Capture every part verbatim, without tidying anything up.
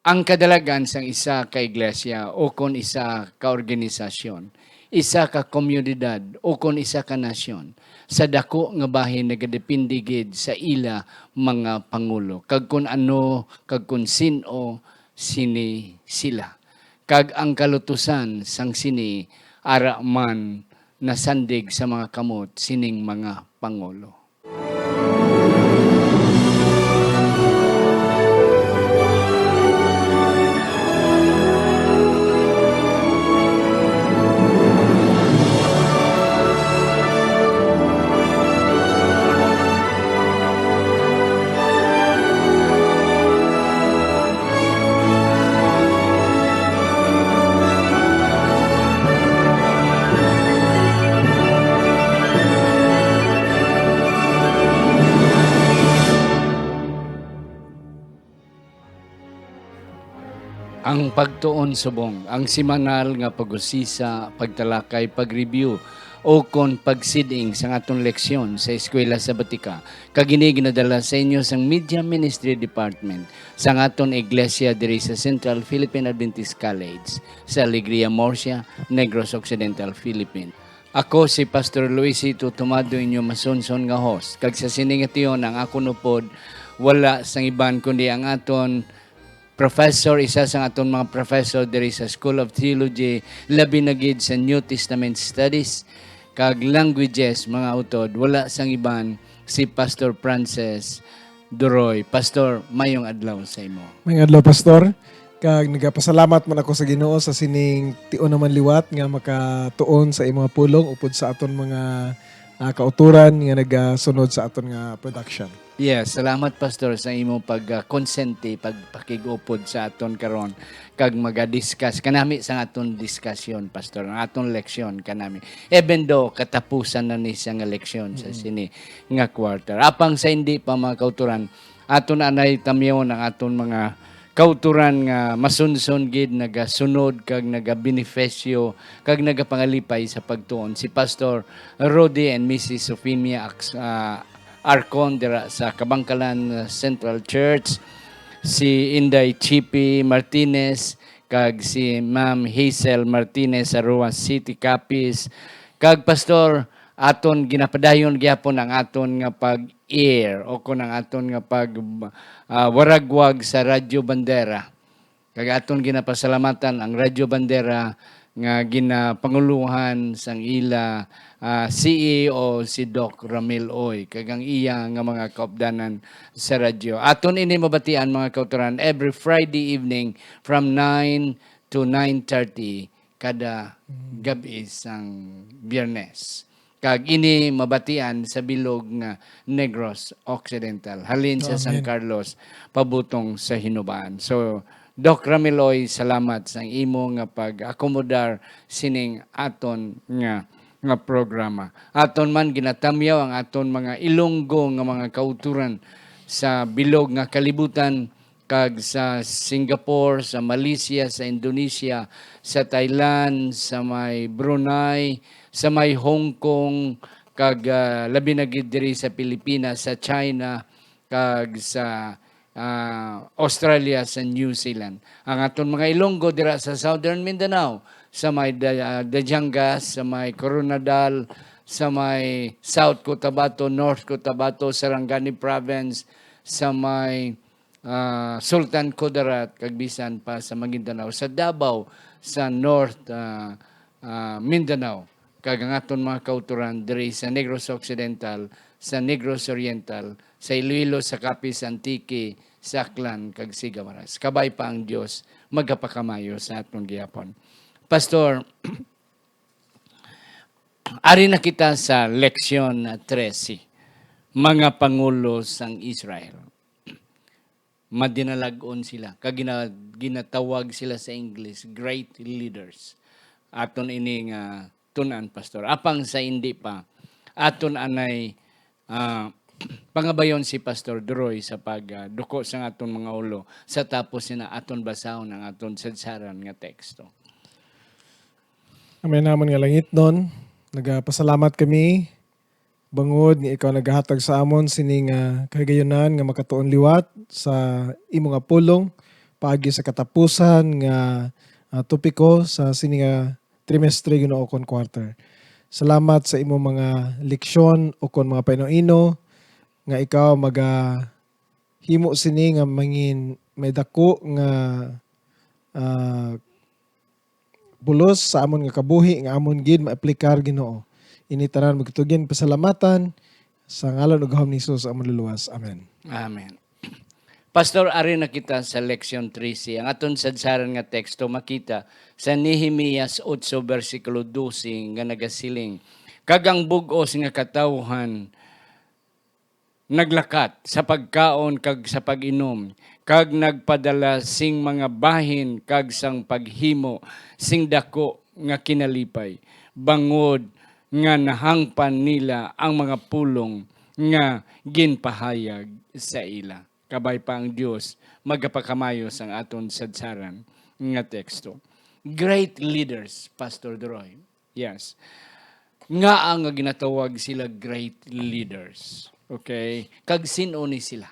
Ang kadalagan sang isa ka iglesia ukon isa ka organisasyon, isa ka komunidad ukon isa ka nasyon, sa daku nga bahin nagadepende gid sa ila mga pangulo, kag kon ano kag kon sin-o sini sila, kag ang kalutusan sang sini ara man nasandig sa mga kamot sining mga pangulo. Ang pagtuon subong, ang semanal nga pag-usisa, pagtalakay, pag-review, o kon pagsiding sang aton leksyon sa Eskwela Sabatika, kag ini ginadala sa inyo sang Media Ministry Department sang aton iglesia diri sa Central Philippine Adventist College sa Alegria, Murcia, Negros Occidental, Philippines. Ako si Pastor Luisito Tumado, inyo masunson nga host, kag sa sini nga tion ang akon upod wala sang iban kundi ang aton professor, isa sang aton mga professor diri sa School of Theology, labi na gid sa New Testament Studies kag Languages, mga utod, wala sang iban si Pastor Francis Duroy. Pastor, mayong adlaw sa imo. Mayong adlaw, Pastor. Kag nagapasalamat man ako sa Ginoo sa sining tion naman liwat nga makatuon sa imo nga pulong upod sa aton mga, ah, kauturan nga nagasunod sa aton nga production. Yes, salamat, Pastor, sa imo pagkonsente, pagpakig-upod sa aton karon, kag maga-discuss kanami sa aton diskusyon, Pastor, ang aton leksyon kanami. Even though katapusan na ni siya nga leksyon sa Mm. sini nga quarter. Apang sa hindi pa, mga kauturan, aton anay tamyawon ang aton mga kauturan nga masunson gid nagasunod kag nagabenepisyo kag nagapangalipay sa pagtuon. Si Pastor Rudy and Missus Sofimia Ax-, ah, Arcon dira sa Kabangkalan Central Church, si Inday Chippy Martinez, kag si Ma'am Hazel Martinez sa Roxas City, Capiz. Kag, Pastor, aton ginapadayon gyapon ang aton nga pag-air o kon ang aton nga pag, ah, waragwag sa Radyo Bandera. Kag aton ginapasalamatan ang Radyo Bandera nga ginapanguluhan sang ila, ah, C E O, si Doc Ramil Oy, kag ang iya nga mga kaupdanan sa radyo. Aton ini mabatian, mga kauturan, every Friday evening from nine to nine thirty kada Mm. gab-i sang Biyernes. Kag ini mabatian sa bilog nga Negros Occidental, halin sa San Amen. Carlos pabutong sa Hinubaan. So, Doc Ramiloy, salamat sang imo nga pag-akomodar sining aton nga, nga programa. Aton man ginatamyaw ang aton mga Ilonggo nga mga kauturan sa bilog nga kalibutan, kag sa Singapore, sa Malaysia, sa Indonesia, sa Thailand, sa may Brunei, sa may Hong Kong, kag, ah, labi na gid diri sa Pilipinas, sa China, kag sa, ah, Australia, sa New Zealand. Ang aton mga Ilonggo dira sa Southern Mindanao, sa may Da-, ah, Batangas, sa may Koronadal, sa may South Cotabato, North Cotabato, Sarangani Province, sa may ah, Sultan Kudarat, kag bisan pa sa Maguindanao, sa Davao, sa North, ah, ah, Mindanao, kag ang aton mga kauturan diri sa Negros Occidental, sa Negros Oriental, sa Iloilo, sa Capiz, Antique, sa Aklan, kag Sigamaras. Kabay pa ang Dios, magapakamayo sa aton gihapon. Pastor, ari na kita sa leksyon trese, mga pangulo sang Israel. Madinalag-on sila, kag gina-, ginatawag sila sa English, great leaders. Aton ini nga tun-an, Pastor. Apang sa indi pa, aton anay, ah, pangabayon si Pastor Duroy sa pag, ah, duko sang aton mga ulo. Sa tapos sina, aton basahon ang aton sadsaran nga teksto. Amay namon nga langitnon, nagapasalamat kami bangod nga ikaw nagahatag sa amon sini nga kahigayunan nga makatuon liwat sa imo nga pulong, paagi sa katapusan nga, ah, topiko sa sini nga trimestre, Ginoo, kon quarter. Salamat sa imo mga leksyon o kon mga paino-ino nga ikaw magahimo sini nga mangin may dako nga, ah, pulos sa amon nga kabuhi nga amon gid maaplikar, Ginoo. Ini tanan magtutugon pasalamatan sa ngalan ug gahom ni Jesus amon luluwas. Amen. Amen. Pastor, ari na kita sa leksyon trese. Ang aton sadsaran nga teksto makita sa Nehemias otso, bersikulo dose, nga nagasiling, "Kag ang bug-os nga katawhan naglakat sa pagkaon kag sa pag-inom, kag nagpadala sing mga bahin kag sang paghimo sing daku nga kinalipay, bangod nga nahangpan nila ang mga pulong nga ginpahayag sa ila." Kabay pa ang Dios magapakamayo sang aton sadsaran nga teksto. Great leaders, Pastor Doroy. Yes. Ngaa nga ginatawag sila great leaders? Okay? Kag sin-o ni sila?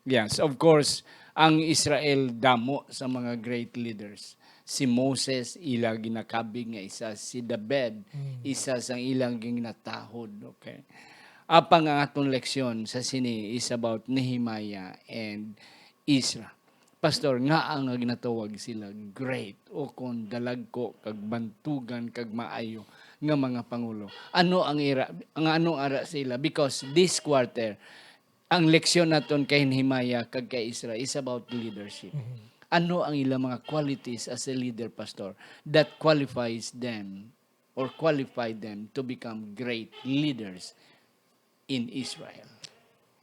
Yes, of course, ang Israel damo sa mga great leaders. Si Moses, ila ginakabig nga isa, si David, Mm. isa sang ilang ginatahod. Okay? Apang ang aton leksyon sa sini is about Nehemiah and Ezra. Pastor, ngaa nga ginatawag sila great o kon dalagko kag bantugan kag maayo nga mga pangulo? Ano ang ira, nga ano ang ara sa ila? Because this quarter, ang leksyon naton kay Nehemiah kag kay Ezra is about leadership. Mhm. Ano ang ilang mga qualities as a leader, Pastor, that qualifies them or qualify them to become great leaders in Israel?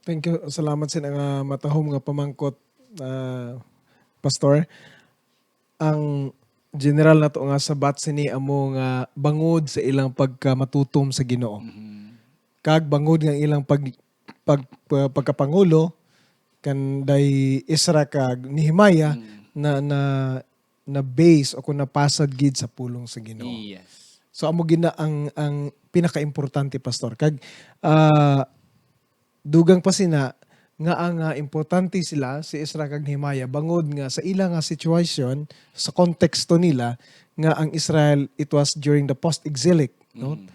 Thank you. Salamat sa nga matahom nga pamangkot, ah, Pastor. Ang general nato nga sabat sini amo nga bangod sa ilang pagkamatutom sa Ginoo. Mhm. Kag bangod nga ilang pag-, pag-, pag-, pagkapangulo kan day Ezra kag Nehemiah Mm. na, na, na base o kung napasad gid sa pulong sa Ginoo. Yes. So, amo gid na ang, ang pinakaimportante, Pastor. Kag, ah, dugang pa sina nga ang, ah, importante sila, si Ezra kag Nehemiah, bangod nga sa ila nga situation, sa konteksto nila, nga ang Israel, it was during the post-exilic, no? Mm.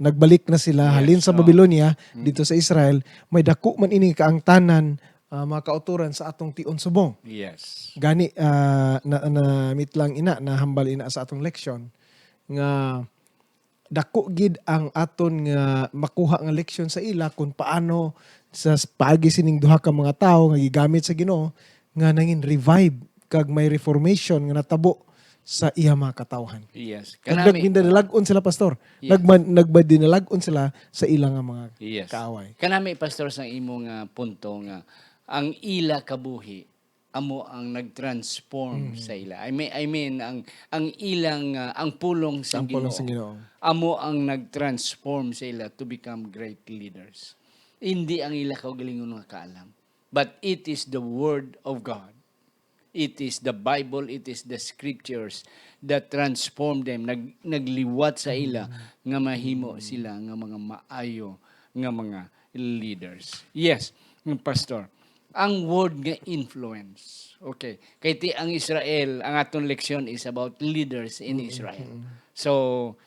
Nagbalik na sila Yes, halin sa oo. Babylonia, Mm. dito sa Israel, may dako man ini kaangtanan, ah, mga kauturan sa atong tion subong. Yes. Gani, ah, na, na-meet lang ina, nahambal ina sa atong leksyon, nga dako gid ang aton nga makuha nga leksyon sa ila kung paano sa s-, paagi sining duha ka mga tawo nga gigamit sa Ginoo nga nangin revive kag may reformation nga natabo sa iya mga katawhan. Yes. Kag Kanami, nagdinalag-on sila, Pastor. Yes. Nagma-, nagmadinalag-on sila sa ila nga mga Yes. kaaway. Kanami, Pastor, sa imo nga punto nga ang ila kabuhi amo ang nag-transform Mm. sa ila. I mean, I mean, ang, ang ilang, ah, ang pulong sa Ang pulong Ginoo sa Ginoo. amo ang nag-transform sa ila to become great leaders. Hindi ang ila kaugalingon nga kaalam, but it is the word of God. It is the Bible, it is the scriptures that transform them. Nag-, nagliwat sa ila Mm. nga mahimo Mm. sila nga mga maayo nga mga leaders. Yes, Pastor. Ang word nga influence. Okay. Kay ti ang Israel, ang aton leksyon is about leaders in Mm, Israel. mm. So,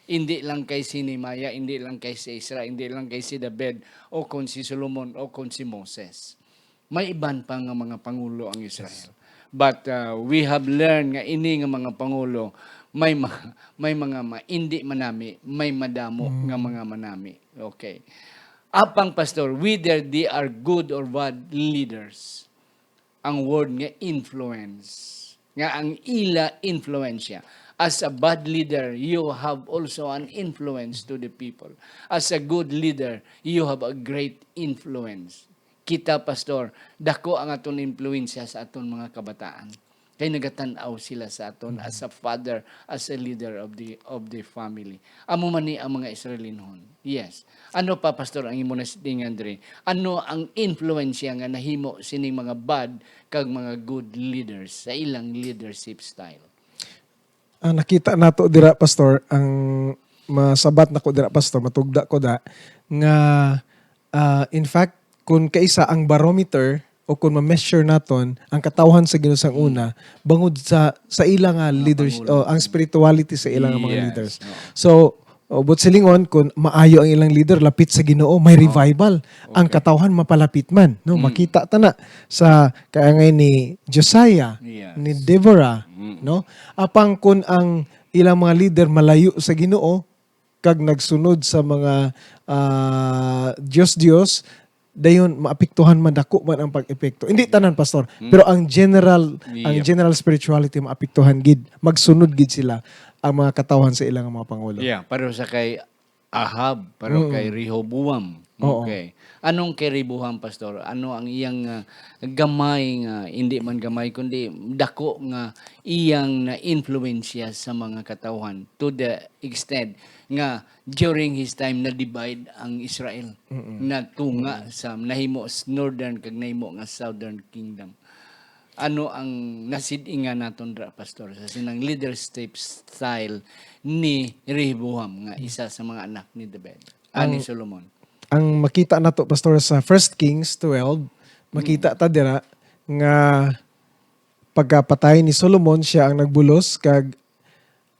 hindi lang kay si Nehemiah, hindi lang kay si Ezra, hindi lang kay si David, o kon si Solomon, o kon si Moses. May iban pa nga mga pangulo ang Israel. Yes. But, uh, we have learned nga ini nga mga pangulo, may ma-, may mga ma-, hindi manami, may madamo Mm. nga mga manami. Okay. Apang, Pastor, whether they are good or bad leaders, ang word nga influence, nga ang ila influensya. As a bad leader, you have also an influence to the people. As a good leader, you have a great influence. Kita, Pastor, dako ang aton impluwensya sa aton mga kabataan. Kay nagatan-aw sila sa aton Mm. as a father, as a leader of the, of the family. Amo man ni ang mga Israelinhon. Yes. Ano pa, Pastor, ang imo nasitingan diri? Ano ang influensya nga nahimo sining mga bad kag mga good leaders sa ilang leadership style? Ah, nakita nato dira, Pastor, ang masabat nako dira, Pastor, matugda ko da, nga, ah, in fact, kung kaisa ang barometer o kung ma-measure naton ang katawhan sa Ginoo sang una bangod sa, sa ila nga leaders, pangulo. O ang spirituality sa ila nga mga Yes. leaders. Oo. So, o, but silingon, kung maayo ang ilang leader, lapit sa Ginoo, may revival. Ang katawhan mapalapit man, no? Makita ta na sa kaangay ni Josiah, Yes. ni Deborah, Mm. no? Apang kung ang ilang mga leader malayo sa Ginoo kag nagsunod sa mga, ah, Dios-Dios, dayon maapektuhan man, dako man ang pag-epekto. Hindi tanan, pastor, pero ang general, ang Yeah. general spirituality maapektuhan gid, magsunod gid sila ang mga katawhan sa ilang mga pangulo. Yeah, pero sa kay Ahab, pero Mm. kay Rehoboam. Oo. Okay. Anong kay Rehoboam, Pastor? Ano ang iyang ah, gamay nga, hindi man gamay, kundi dako nga iyang na-influensya sa mga katawhan to the extent nga during his time na-divide ang Israel. Mm-mm. Natunga sa nahimo s- northern kag nahimo nga southern kingdom. Ano ang nasid-ingan naton dra, Pastor, sa sinang leadership style ni Rehoboam nga isa sa mga anak ni David, ah, ni Ang- Solomon? Ang makita nato, pastor, sa First Kings twelve, makita ta dira nga pagkapatay ni Solomon, siya ang nagbulos, kag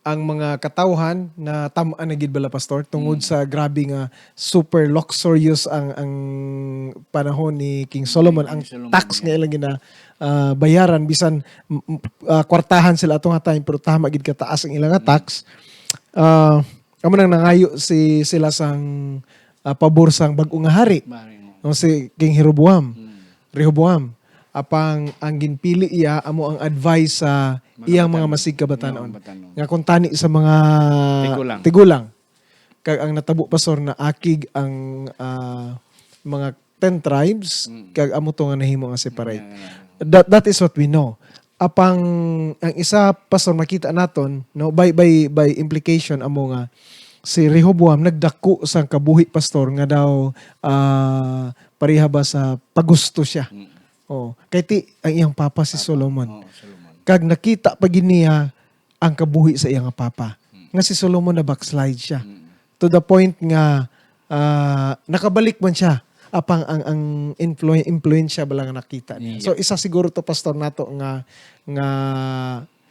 ang mga katawhan na tam-an na gid bala, pastor, tungod sa grabe nga super luxurious ang, ang panahon ni King Solomon. King Ang Solomon, tax nga yeah. ilang gina ah, bayaran, bisan mm, ah, kwartahan sila ato nga time, pero tama gid kataas ang ilang nga tax. Ah, amo nang nangayo si sila sang ah, pabor sang bag-o nga hari, Mari mo. no, si King Jeroboam, Mm. Rehoboam. Apang ang ginpili iya amo ang advice sa iyang mga masigkabatanon. Batanon. Nga kung tani sa mga Tigulang. tigulang. Kag ang natabo, pastor, na akig ang ah, mga ten tribes, Mm. kag amo to nga nahimo nga separate. Yeah, yeah. That that is what we know. Apang ang isa, pastor, makita naton, no, by by by implication, amo nga si Rehoboam nagdako sang kabuhi, pastor, nga daw ah, pareha ba sa pagusto siya. Mm. Oh, kay ti ang iyang papa si Solomon. Oh, Solomon. Kag nakita pa gid niya ang kabuhi sa iya nga papa, nga si Solomon na backslide siya. To the point nga ah, nakabalik man siya, apang ang ang influ- impluwensya bala nga nakita niya. Yeah. So isa siguro to, pastor, nato nga nga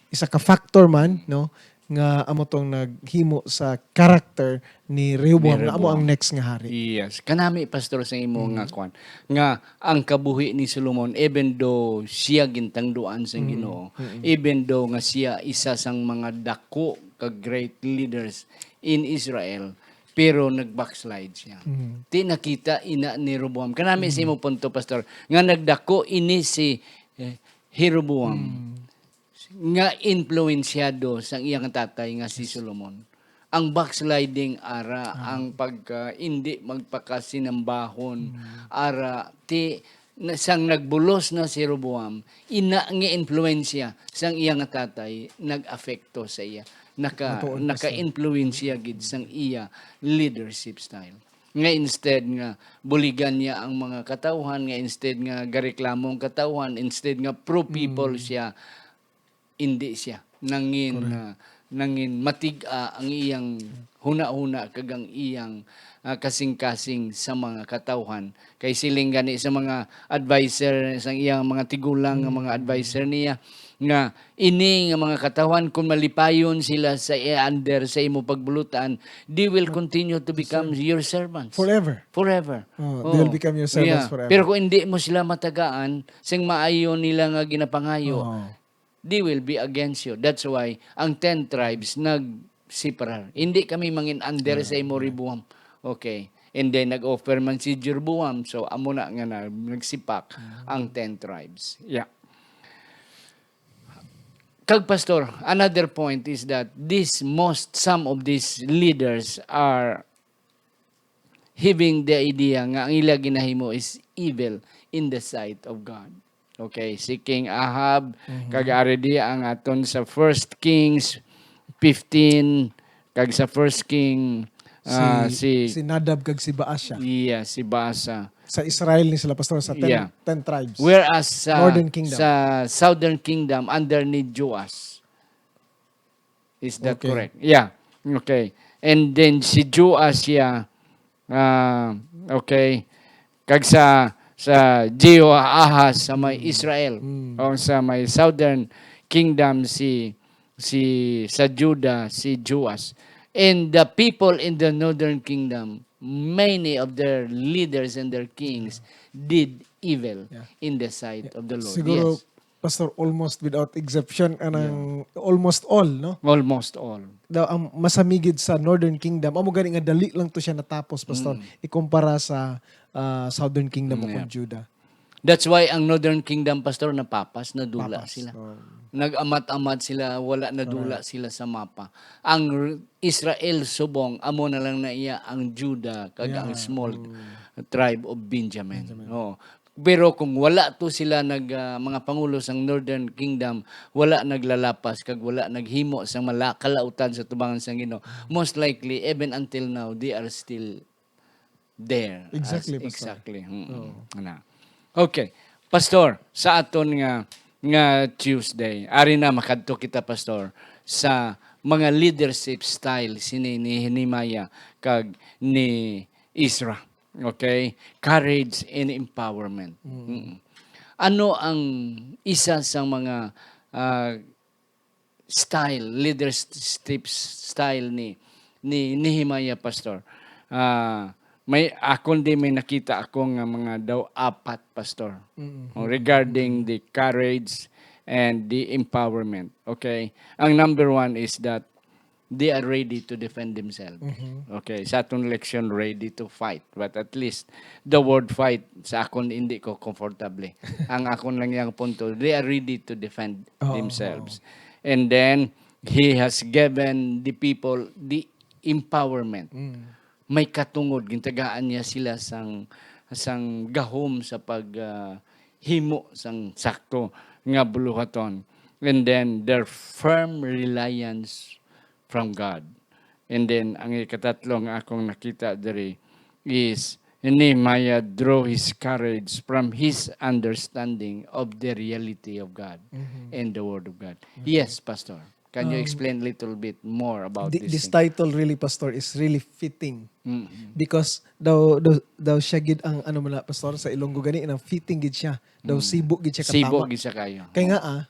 isa ka factor man, no, nga amo tong naghimo sa character ni Rehoboam, Ni nga amo ang Rehoboam. Next nga hari. Yes. Kanami, pastor, sa imo nga kwan, nga ang kabuhi ni Solomon, even though siya gintangduan sang Ginoo, even though nga siya isa sang mga dako ka great leaders in Israel, pero nag-backslide siya. Mm. Ti nakita ina ni Rehoboam. Kanami sa imo punto, pastor, nga nagdako ini si eh, Jeroboam nga impluwensyado sang iyang tatay nga si Solomon. Ang backsliding ara, ang pagka hindi magpakasinambahon ara, ti na, sang nagbulos na si Rehoboam, ina nga impluwensya sang iyang tatay nag-afekto sa iya. Naka Matuod, Pastor. Naka-impluwensya gid sang iya leadership style. Nga instead nga buligan niya ang mga katawhan, nga instead nga gareklamo ang katawhan, instead nga pro-people siya, hindi siya. Nangin, ah, nangin matig-a ang iyang hunahuna kag ang iyang ah, kasing-kasing sa mga katawhan. Kay siling gani sa mga adviser, sa iyang mga tigulang nga mga adviser niya, nga ini nga mga katawhan, kung malipayon sila sa under sa imo pagbulutan, they will continue to become your servants. Forever. Forever. Oh, Oo. They'll become your servants Yeah. forever. Pero kung hindi mo sila matagaan, sing maayo nila nga ginapangayo, Oh. they will be against you. That's why ang ten tribes nagsiparar. Hindi kami mangin under sa imo, Rehoboam. Okay. And then nag-offer man si Jeroboam. So amo na nga na, nagsipak ang ten tribes. Yeah. Kag pastor, another point is that this most some of these leaders are having the idea nga ang ila ginahimo is evil in the sight of God. Okay, si King Ahab, kag ari di ang aton sa First Kings fifteen, kag sa First King, ah, si, si Nadab kag si Baasha. Yeah, si Baasa. Sa Israel ni sila, pastor, sa ten, Yeah. ten tribes. Whereas sa, Northern Kingdom. Sa Southern Kingdom, under ni Joas. Is that Okay. correct? Yeah. Okay. And then si Joas siya, ah, okay. Kag sa, sa Jehoahaz sa may Israel, o sa may southern kingdom, si, si, sa Judah, si Joas. And the people in the northern kingdom, many of their leaders and their kings did evil Yeah. in the sight of the Lord. Siguro, Yes. Pastor, almost without exception, anang almost all, no? Almost all. Daw, ang masamigid sa Northern Kingdom, amo gani nga dali lang to siya natapos, Pastor, Mm. ikumpara sa, ah, Southern Kingdom Mm, o kung yeah. Judah. That's why ang Northern Kingdom, Pastor, napapas, nadula Papas, sila. Oh. Nag-amat-amat sila, wala nadula Correct. sila sa mapa. Ang r-, Israel subong, amo na lang na iya ang Judah, kag ang Yeah. small Mm. tribe of Benjamin. Benjamin. Oo. Pero kung wala to sila nag, ah, mga pangulo sang Northern Kingdom, wala naglalapas kag wala naghimo sang mala-, kalautan sa tubangan sang Ginoo, most likely, even until now, they are still there. As Exactly, Pastor. Exactly. Mm. Oo. Ana. Okay. Pastor, sa aton nga, nga Tuesday, ari na makadto kita, Pastor, sa mga leadership style sini ni Nehemiah kag ni Ezra. Okay? Courage and empowerment. Mm. Mm. Ano ang isa sa mga, ah, style, leadership style ni, ni Nehemiah, Pastor? Ah, may, akon di may nakita ako nga mga daw apat, Pastor. Mm. Oh, regarding the courage and the empowerment. Okay? Ang number one is that they are ready to defend themselves. Mhm. Okay, sa atong leksyon, ready to fight. But at least, the word fight, sa akon, hindi ko comfortable. Ang akon lang yang punto, they are ready to defend Oo, themselves. Oo. And then, he has given the people the empowerment. Mm. May katungod, gintagaan niya sila sang, sang gahom sa pag, ah, himo sang sakto nga buluhaton. And then, their firm reliance from God. And then, ang ikatatlo nga akong nakita diri is Nehemiah draw his courage from his understanding of the reality of God Mhm. and the Word of God. Mhm. Yes, Pastor. Can you Um, explain a little bit more about thi-, this this thing? Title really, Pastor, is really fitting. Mhm. Because daw, daw, daw siya gid ang, ano man na, Pastor, sa Ilonggo gani, nang fitting gid siya. Daw Mm. sibo gid siya Sibo katama. gid siya kayo. Kay nga, ah,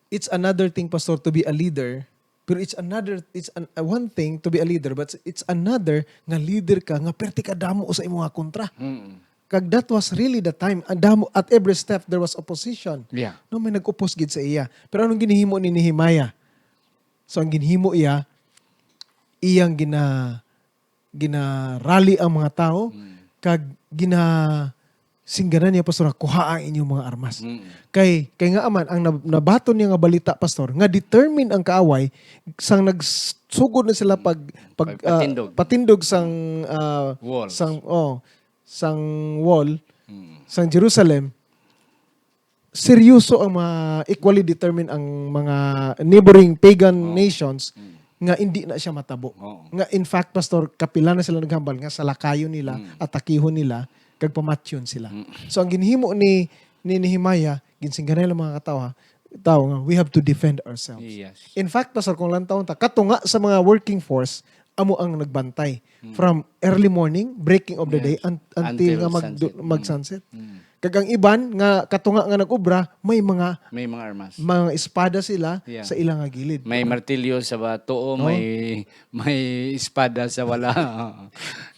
it's another thing, Pastor, to be a leader, pero it's another, it's an, uh, one thing to be a leader, but it's another nga leader ka nga perti ka damo sa imo nga kontra. Mm. Kag that was really the time. Ang damo, at every step, there was opposition. Yeah. No, may nag-oppose gid sa iya. Pero anong ginhimo ni Nehemiah? So, ang ginhimo iya, iyang gina-, ginarally ang mga tawo, Mm. kag gina-, singganan niya, Pastor, nga, "Kuhaa ang inyong mga armas." Mm. Kay, kay nga man, ang nab-, nabaton niya nga balita, Pastor, nga determined ang kaaway, sang nagsugod na sila pag, pag, Pag ah, patindog. patindog sang, ah, Walls. sang, oh, sang wall, Mm. sang Jerusalem, seryoso ang mga equally determined ang mga neighboring pagan Oo. nations Mm. nga hindi na siya matabo. Oo. Nga, in fact, Pastor, kapila na sila naghambal nga salakayon nila, Mm. atakihon nila, kag pamatyon sila. Mm. So, ang ginhimo ni, ni Nehemiah, ginsingganay lang mga katawa, tao nga, we have to defend ourselves. Yes. In fact, Pastor, kung lantawon ta, katunga sa mga working force, amo ang nagbantay. Mm. From early morning, breaking of the Yes. day, un-, until Until nga mag-, sunset. Mm. mag-sunset. Mm. Kag ang iban nga katunga nga nag-obra, may mga May mga armas. mga espada sila Yeah. sa ilang nga gilid. May martilyo sa ba-, tuo, Oh. may, may espada sa wala.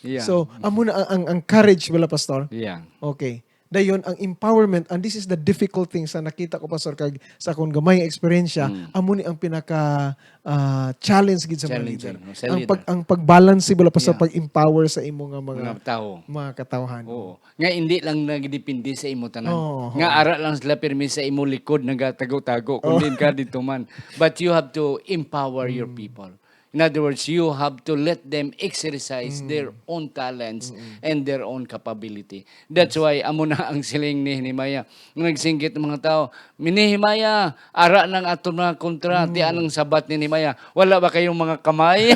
Yeah. So, amo na ang, ang, ang courage, wala, Pastor? Yeah. Okay. Dayon, ang empowerment, and this is the difficult thing sa nakita ko, Pastor, kag sa akong gamay nga eksperyensya, Mm. amo ni ang pinaka, ah, challenge gid sa mga Challenging, leader. no? Sa Ang leader. pag-, ang pagbalanse, wala, Pastor, Yeah. pag-empower sa imo nga mga Mga tao. mga katawhan. Oo. Nga hindi lang nagdepende sa imo tanan. Oo, Nga oo. ara lang sila pirmi sa imo likod, nagatago-tago, Oh. kundi ka dito man. But you have to empower your Mm. people. In other words, you have to let them exercise Mm. their own talents Mm-mm. and their own capability. That's Yes. why, amo na ang siling ni Nehemiah. Nagsinggit ang mga tao, "Ni Nehemiah, ara nang aton mga kontra, Mm. ti anong sabat ni Nehemiah? Wala ba kayong mga kamay?"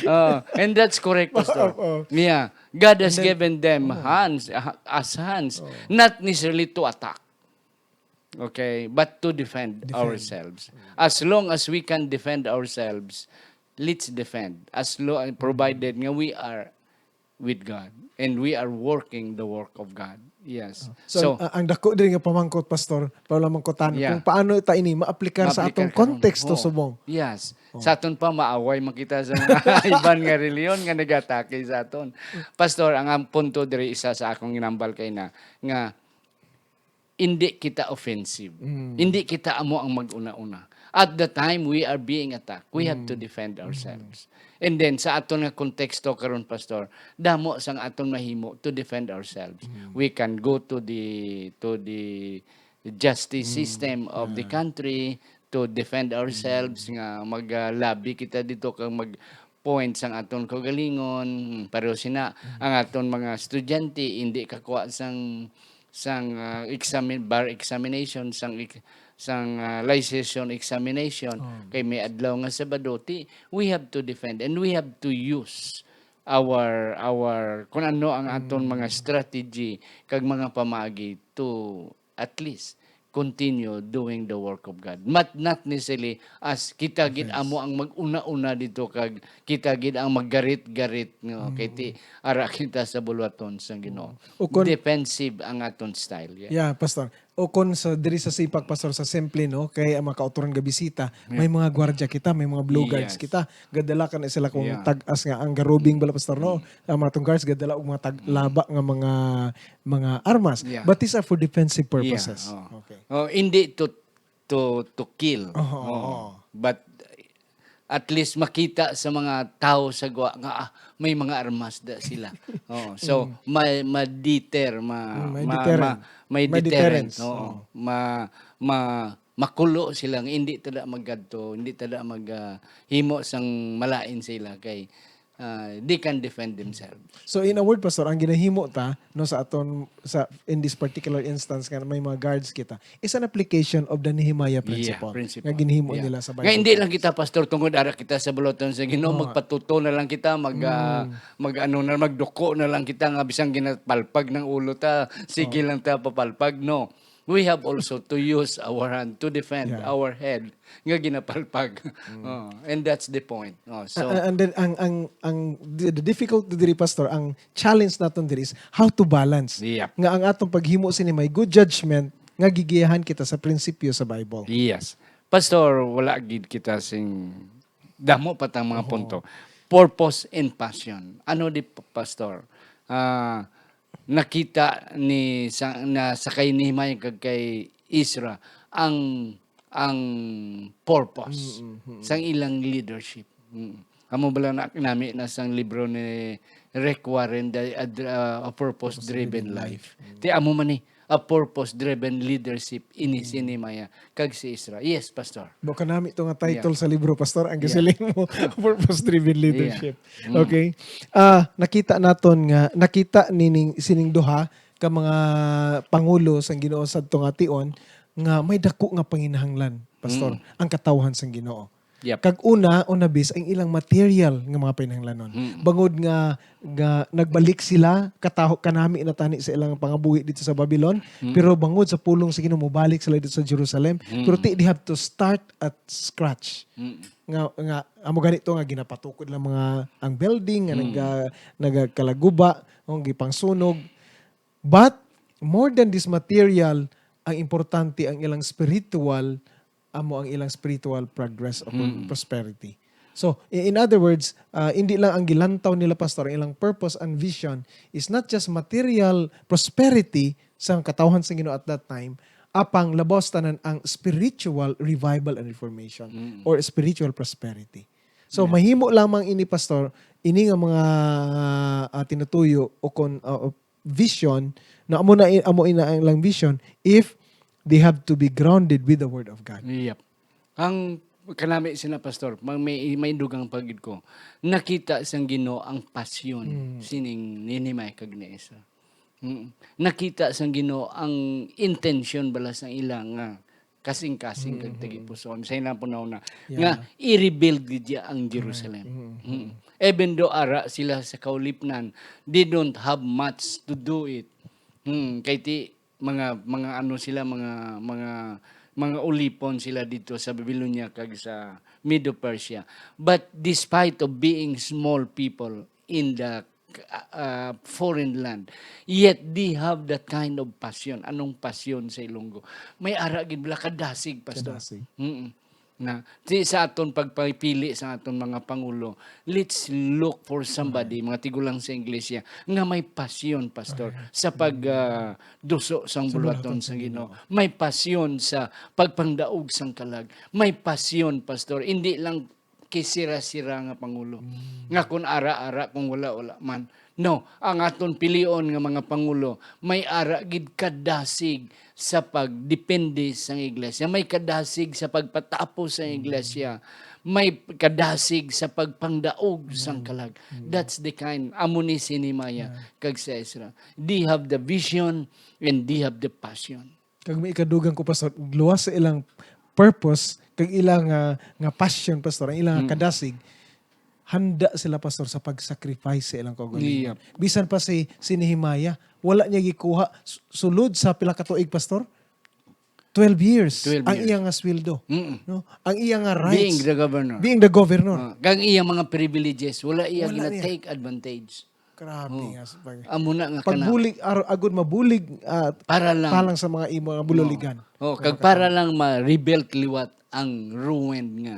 Oh, and that's correct, Pastor. Oo, oo. Yeah. God has And then, given them oo. hands, uh, as hands, Oo. not necessarily to attack. Okay? But to defend Defend. ourselves. As long as we can defend ourselves, let's defend. As lo-, provided nga we are with God, and we are working the work of God. Yes. So, so uh, ang dako diri nga pamangkot, Pastor, para lang mangkutan, yeah, kung paano ta ini maaplikar sa atong konteksto subong. Yes. Oh. Sa aton pa, maaway makita sa mga iban nga reliyon nga nagatake sa aton. Pastor, ang, ang punto diri, isa sa akong ginambal kay na nga hindi kita offensive. Mm. Hindi kita amo ang mag-una-una. At the time we are being attacked, we mm. have to defend ourselves. Mm. And then, sa aton nga konteksto karon, Pastor, damo sang aton mahimo to defend ourselves. Mm. We can go to the to the justice mm. system of yeah. the country to defend ourselves mm. nga mag-lobby kita dito kag mag point sang aton kaugalingon, pareho sina mm. ang aton mga estudyante hindi kakuha sang sang uh, examine bar examination sang sang uh, licensure examination oh. kay may adlaw nga Sabado ti we have to defend and we have to use our our kung ano ang aton mm. mga strategy kag mga pamaagi to at least continue doing the work of God. But not necessarily as kita gid amo ang mag-una-una dito kag kita gid ang maggarit-garit no mm. kay ti ara kita sa buluhaton sang Ginoo. Ukon, defensive ang aton style. Yeah. Yeah, Pastor. O kon sa diri sa sipak, Pastor, sa simple no, kay ang mga kautoran nga bisita, yeah. may mga gwardiya kita, may mga blue guards yes. kita. Gadala ka na sila kung yeah. tag-as nga ang garubing bala, Pastor, no? Mm. Ang mga tong guards gadala og mga taglaba mm. nga mga mga armas. Yeah. But these are for defensive purposes. Yeah, oh. Okay. Oh, hindi to to to kill. Oh, oh. But at least makita sa mga tao sa gwa nga ah, may mga armas da sila. Oh, so mm. may ma-deter, ma, mm, may, ma, deterrent. Ma, may, may deterrent. Oh, oh. Ma, ma, makulo sila nga hindi tada maggadto, hindi tada mag uh, himo sang malain sila kay uh, they can defend themselves. So in a word, Pastor, ang ginahimo ta no sa aton sa in this particular instance nga may mga guards kita is an application of the Nehemiah principle, yeah, principle. Nga ginhimo yeah. nila sa Bible. Nga hindi lang kita, Pastor, tungod ara kita sa buluhaton sa Ginoo, oh. magpatuto na lang kita, mag mm. uh, mag ano na magduko na lang kita nga bisang ginapalpag ng ulo ta, sige oh. lang ta papalpag, no. We have also to use our hand to defend yeah. our head nga ginapalpag. Mm. Oh, and that's the point. Oh, so and, and then ang ang ang the difficulty diri, Pastor, ang challenge naton diri is how to balance yep. nga ang atong paghimo sini may good judgment nga gigiyahan kita sa prinsipyo sa Bible. Yes. Pastor, wala gid kita sing damo pa tang mga Oo. punto. Purpose and passion. Ano di, Pastor? Ah, nakita ni sa, na sa kay Nehemiah kag kay Ezra ang ang purpose mm-hmm. sang ilang leadership. Mm. Amo bala na nami na sang libro ni Rick Warren, the uh, a purpose driven life. Mm. Ti amo man ni a purpose driven leadership ini mm. si Nehemiah kag si Ezra. Yes, Pastor. Buka nami to nga title yeah. sa libro, Pastor, ang yeah. gisiling mo, purpose driven leadership. Yeah. Mm. Okay. Ah, uh, nakita naton nga nakita nining sining duha ka mga pangulo sang Ginoo sadto nga tion nga may dako nga panginahanglan, Pastor, mm. ang katawhan sang Ginoo. Yep. Kag una, una bis ang ilang material nga mga panginahanglanon. Mm. Bangod nga nga nagbalik sila kataho kanami na tani sa ilang pangabuhi dito sa Babylon, mm. pero bangod sa pulong sa Ginoo mobalik sila dito sa Jerusalem. Mm. Pero ti they have to start at scratch. Mm. Nga nga amo gani to nga ginapatukod lang mga ang building nga mm. naga nagakalaguba, ang gipangsunog. But more than this material, ang importante ang ilang spiritual amo ang ilang spiritual progress o mm. prosperity. So, in other words, uh, hindi lang ang gilantaw nila, Pastor, ang ilang purpose and vision is not just material prosperity sa katawhan sa Ginoo at that time, apang labaw sa tanan ang spiritual revival and reformation mm. or spiritual prosperity. So, yeah. mahimo lamang ini, Pastor, ini nga mga uh, tinutuyo o kon uh, vision, na amo na amo ina ang ilang vision if they have to be grounded with the word of God. Yep. Ang kanami sina pastor, may may dugang pagid ko. Nakita sang Ginoo ang pasyon mm. sining ni Nehemiah kag ni Ezra. Mm. Nakita sang Ginoo ang intention bala sang ila nga kasing-kasing kag tagipusoon sa ilang panahon na Yeah. nga i-rebuild gid niya ang Jerusalem. Mm. Even though ara sila sa kaulipnan, they don't have much to do it. Hmm, kay ti mga mga ano sila, mga mga mga ulipon sila dito sa Babylonia kag sa Medo-Persia. But despite of being small people in the uh, foreign land. Yet they have that kind of passion. Anong passion sa Ilonggo? May ara gid bala kadasig, Pastor. Kadasig. Mm-mm. Na, di sa aton pagpipili sa aton mga pangulo, let's look for somebody, mga tigulang sa iglesia, nga may passion, Pastor, sa pag, ah, duso sang buluhaton sa Ginoo. May passion sa pagpangdaog sang kalag. May passion, Pastor, hindi lang kay sira-sira nga pangulo. Nga kung ara-ara, kung wala-wala man. No, ang aton pilion nga mga pangulo, may ara gid kadasig sa pagdepende sa iglesia, may kadasig sa pagpatapos sa iglesia, may kadasig sa pagpangdaog sang kalag. That's the kind, amo ni si Nehemiah kag si Ezra. They have the vision and they have the passion. Kag may ikadugang ko, Pastor, luwas sa ilang purpose, kag ilang, ah, nga passion, Pastor, ang ilang kadasig, handa sila, Pastor, sa pag-sacrifice sa ilang kaugalingon. Yep. Bisan pa si, si Nehemiah, wala niya gikuha s-, sulod sa pila ka tuig, Pastor? Twelve years. Twelve ang years. Iya nga sweldo. Mm-mm. No? Ang iya nga rights. Being the governor. Being the governor. Ah, kag iya mga privileges, wala iya gina-take advantage. Grabe nga sa pag-, amo na nga kana. Pagbulig, ar-, agud mabulig, ah, para lang, para lang sa mga imo nga bululigan. Oh, kag para lang ma-rebuild liwat ang ruined nga,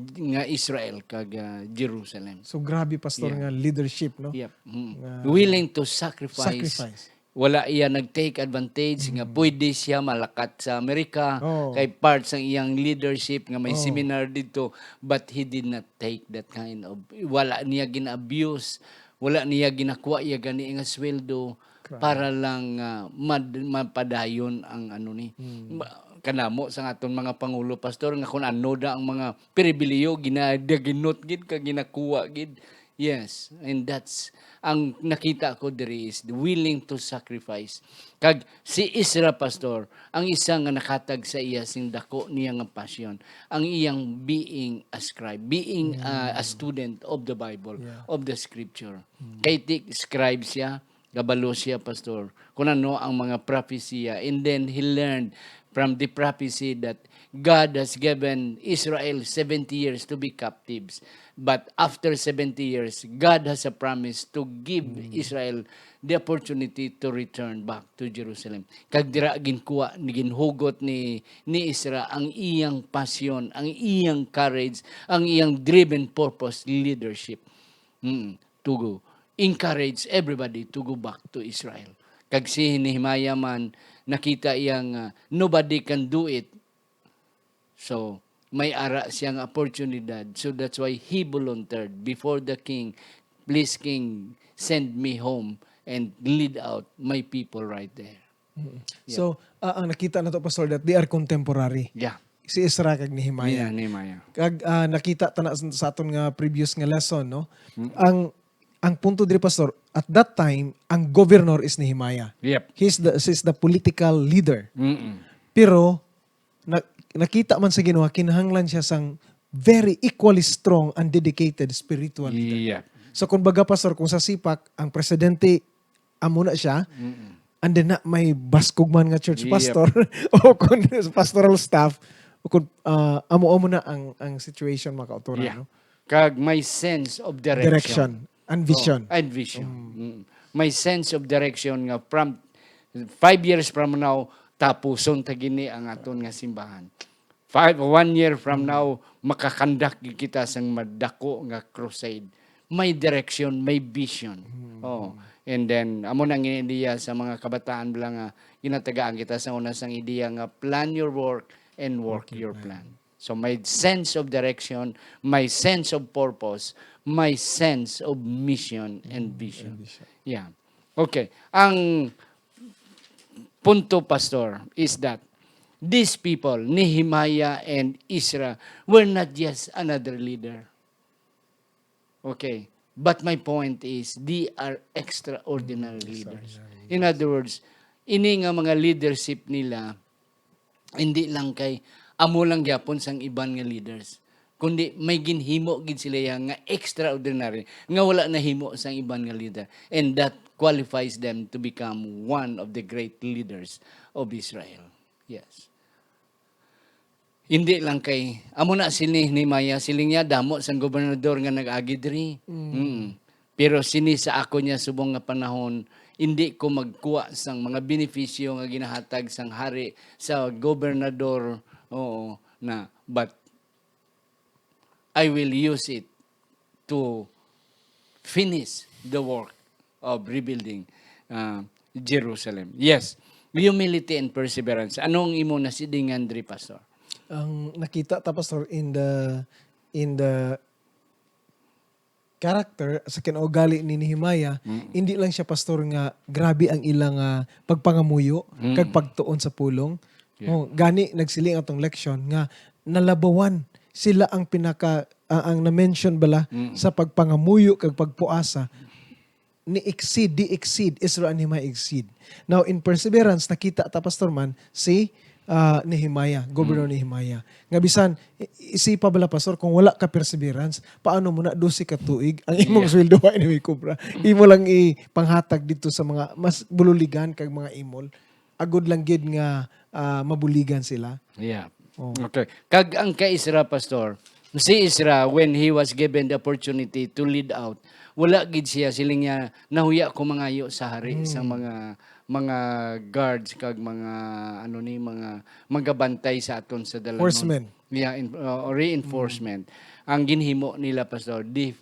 nga Israel kag, ah, Jerusalem. So, grabe, Pastor, nga leadership, no? Yep. Mm. Nga willing to sacrifice. Sacrifice. Wala iya nag-take advantage nga pwede siya malakat sa Amerika, kay part sang iyang leadership nga may seminar didto, but he did not take that kind of, wala niya gina-abuse, wala niya ginakuha iya gani nga sweldo para lang, ah, mad-, mapadayon ang ano ni. Ma-, kanamo sa aton mga pangulo, Pastor, nga kung ano da ang mga pribiliyo, ginadaginot gid kag ginakuha gid. Yes, and that's ang nakita ko diri is the willing to sacrifice. Kag si Ezra, Pastor, ang isa nga nakatag sa iya sing dako niya nga passion, ang iyang being a scribe, being, uh, a student of the Bible, of the scripture. Kay ti scribe siya, kabalo siya, Pastor, kung ano ang mga prophecy, and then he learned from the prophecy that God has given Israel seventy years to be captives. But after seventy years, God has a promise to give Israel the opportunity to return back to Jerusalem. Kag dira ginkuha, ni, ginhugot ni, ni Ezra ang iyang passion, ang iyang courage, ang iyang driven purpose, leadership. Mm. To go. Encourage everybody to go back to Israel. Kag si Nehemiah man, nakita iya nga nobody can do it. So, may ara siyang oportunidad. So, that's why he volunteered before the king, "Please, king, send me home and lead out my people right there." Mm. Yeah. So, ah, ang nakita nato, Pastor, that they are contemporary. Yeah. Si Ezra kag Nehemiah. Yeah, Nehemiah. Kag, ah, nakita ta na sa, sa aton nga previous nga lesson, no? Mm. Ang, ang punto diri, Pastor, at that time, ang governor is Nehemiah. Yep. He's the, he's the political leader. Mm-mm. Pero, na-, nakita man sa Ginoo, kinahanglan siya sang very equally strong and dedicated spiritual leader. Yep. So, kung baga, Pastor, kung sa sipak, ang presidente amo na siya. Mm-mm. And then na may baskog man nga church pastor o kung pastoral staff, o kung, ah, amo-amo na ang, ang situation, mga kauturan, no? Kag may sense of direction. Direction and vision. Oh, and vision. Mm. May sense of direction nga from five years from now, tapuson ta gini ang aton nga simbahan. Five, one year from now, makakandak gid kita sang madako nga crusade. May direction, may vision. Oh, and then, amo na ang ideya sa mga kabataan bala nga ginatagaan kita sa una sang ideya nga plan your work and work your plan. So, may sense of direction, may sense of purpose, may sense of mission and vision. Yeah. Okay. Ang punto, Pastor, is that these people, Nehemiah and Ezra, were not just another leader. Okay. But my point is, they are extraordinary leaders. In other words, ini nga mga leadership nila, hindi lang kay amo lang gyapon sang iban nga leaders, kundi may ginhimo gid sila iya nga extraordinary nga wala nahimo sang iban nga leader, and that qualifies them to become one of the great leaders of Israel. Yes. Hindi lang kay, amo na si Nehemiah, siling niya, damo sang gobernador nga nag-agi diri. Mm. Mm. Pero sini sa ako niya subong nga panahon, indi ko magkuha sang mga benepisyo nga ginahatag sang hari sa gobernador, oo, na, but I will use it to finish the work of rebuilding, uh, Jerusalem. Yes, humility and perseverance. Ano ang imo nasidingan diri, Pastor? Ang nakita ta, Pastor, in the, in the character sa kinaugali ni Nehemiah, Mm. hindi lang siya, Pastor, nga grabe ang ilang, ah, pagpangamuyo Mm. kag pagtuon sa pulong. Yeah. Oh, gani nagsiling atong leksyon nga nalabawan sila ang pinaka, ah, ang na-mention bala Mm. sa pagpangamuyo kag pagpuasa ni exceed, di exceed, Ezra and Nehemiah exceed. Now, in perseverance, nakita ta, Pastor Man, si, ah, Nehemiah, Governor Mm. Nehemiah. Nga bisan, i-, isipa bala, Pastor, kung wala ka perseverance, paano mo na dose ka tuig ang imong Yeah. sweldo wa na may kubra? Imo lang ipanghatag dito sa mga mas bululigan kag mga imol. Agod lang gid nga, ah, mabuligan sila. Yeah. Oh. Okay. Kag ang kay Ezra, Pastor, si Ezra, when he was given the opportunity to lead out, wala gid siya, siling niya, "Nahuya ko mangayo sa hari, Mm. sa mga, mga guards, kag mga, ano ni, mga magabantay sa aton sa dalanon." Horsemen. Yeah, in, uh, reinforcement. Mm. Ang ginhimo nila, Pastor, they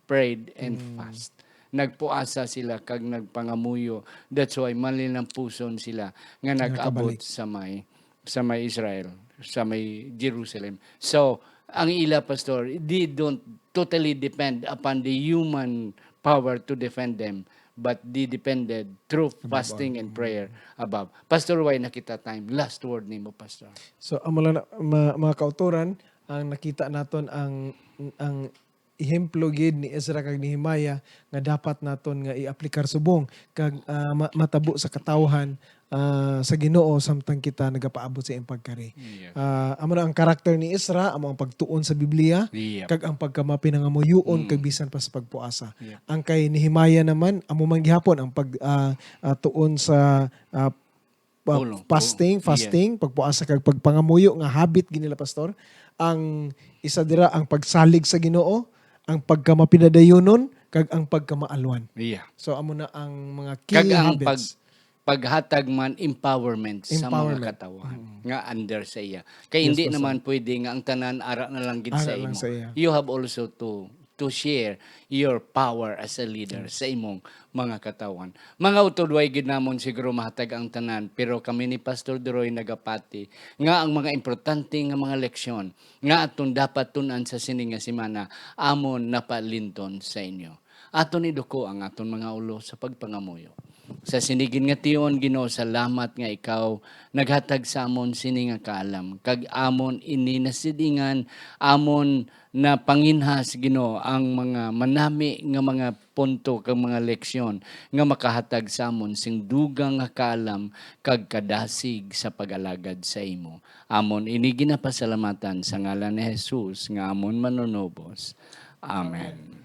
prayed and Mm. fast. Nagpuasa sila kag nagpangamuyo. That's why malinampuson sila nga nag-abot Nakabalik. sa may, sa may Israel, sa may Jerusalem. So, ang ila, Pastor, they don't totally depend upon the human power to defend them, but they depended through Above fasting all. and Mm. prayer above. Pastor, why na kita time? Last word nimo, Pastor. So, amo lang na, ma-, mga kautoran, ang nakita naton ang, ang ehemplo gid ni Ezra kag Nehemiah nga dapat naton nga i-aplikar subong kag, ah, ma-, matabo sa katawhan, ah, sa Ginoo samtang kita nagapaabot sa iyang pagkari. Yes. Ah, amo na ang karakter ni Ezra, amo ang pagtuon sa Biblia, Yep. kag ang pagkamapinangamuyoon, Mm. kag bisan pa sa pagpuasa. Yep. Ang kay Nehemiah naman, amo man gihapon ang pag, ah, ah, tuon sa, ah, pa-, Pulong, fasting, pulong. fasting, Yeah. pagpuasa kag pagpangamuyo nga habit gid nila, Pastor. Ang isa dira ang pagsalig sa Ginoo, ang pagkamapinadayunon, kag ang pagkamaalwan. Yeah. So, amo na ang mga key Kag ang habits. pag-, paghatag man empowerment sa mga Empowerment. katawhan Mm. nga under sa iya. Kay Yes, hindi Pastor. naman pwede nga ang tanan ara na lang gid Ara sa lang imo. sa iya. You have also to to share your power as a leader Yes. sa imong mga katawhan. Mga utod, way gid namon siguro mahatag ang tanan, pero kami ni Pastor Duroy nagapati nga ang mga importante nga mga leksyon nga aton dapat tun-an sa sini nga semana amon napalinton sa inyo. Aton iduko ang aton mga ulo sa pagpangamuyo. Sa sini gid nga tion, Ginoo, salamat nga ikaw naghatag sa amon sini nga kaalam, kag amon ini nasidingan, amon napanginhas, Ginoo, ang mga manami nga mga punto kag mga leksyon nga makahatag sa amon sing dugang nga kaalam kag kadasig sa pag-alagad sa imo. Amon ini ginapasalamatan sa ngalan ni Jesus nga amon Manunubos. Amen.